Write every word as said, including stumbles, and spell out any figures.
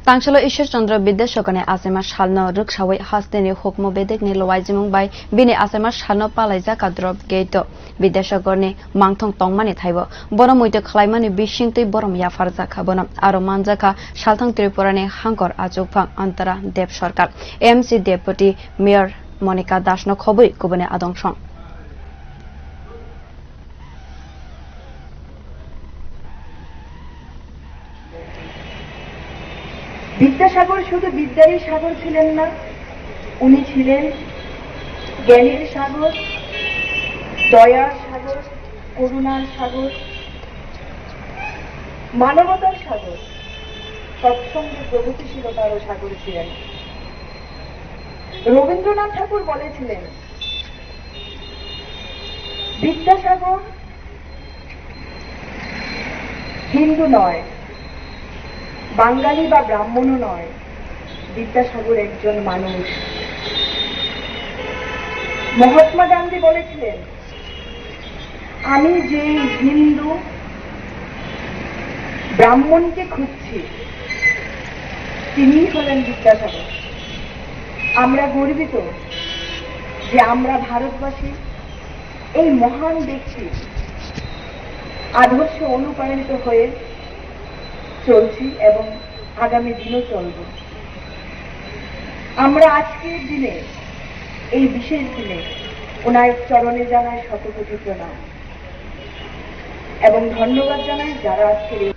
Tangsalo Ishwar Chandra Bidyasagarni achaima salno rwksawi hasteni hukmu bedekni luaijimung bai bini achaima salno palaijak a drop gate-o. Bidyasagarni mangthong tongmani thaibo bono muitu khlaimani bisingtwi borom yapharjakha bono. Aro manjakha salthang Tripurani hangkor achukphang Antara Deb Sarkar. M C Deputy Mayor Monika Dasno khobwi kubuni adong song. Vidyasagar শুধু বিদ্যারই সাগর ছিলেন না, উনি ছিলেন জ্ঞানের সাগর, দয়ার সাগর, করুণার সাগর, মানবতার সাগর, সৎসঙ্গে প্রগতিশীলতারও সাগর ছিলেন। রবীন্দ্রনাথ ঠাকুর বলেছিলেন, বিদ্যাসাগর হিন্দু নয়, বাঙালি বা ব্রাহ্মণও নয়, বিদ্যাসাগর একজন মানুষ। মহাত্মা গান্ধী বলেছিলেন, আমি যে হিন্দু ব্রাহ্মণকে খুঁজছি, তিনিই হলেন বিদ্যাসাগর। আমরা গর্বিত যে আমরা ভারতবাসী এই মহান ব্যক্তির আদর্শে অনুপ্রাণিত হয়ে চলছি এবং আগামী দিনও চলব। আমরা আজকের দিনে, এই বিশেষ দিনে ওনার চরণে জানাই শতকোটি প্রণাম এবং ধন্যবাদ জানাই যারা আজকের এই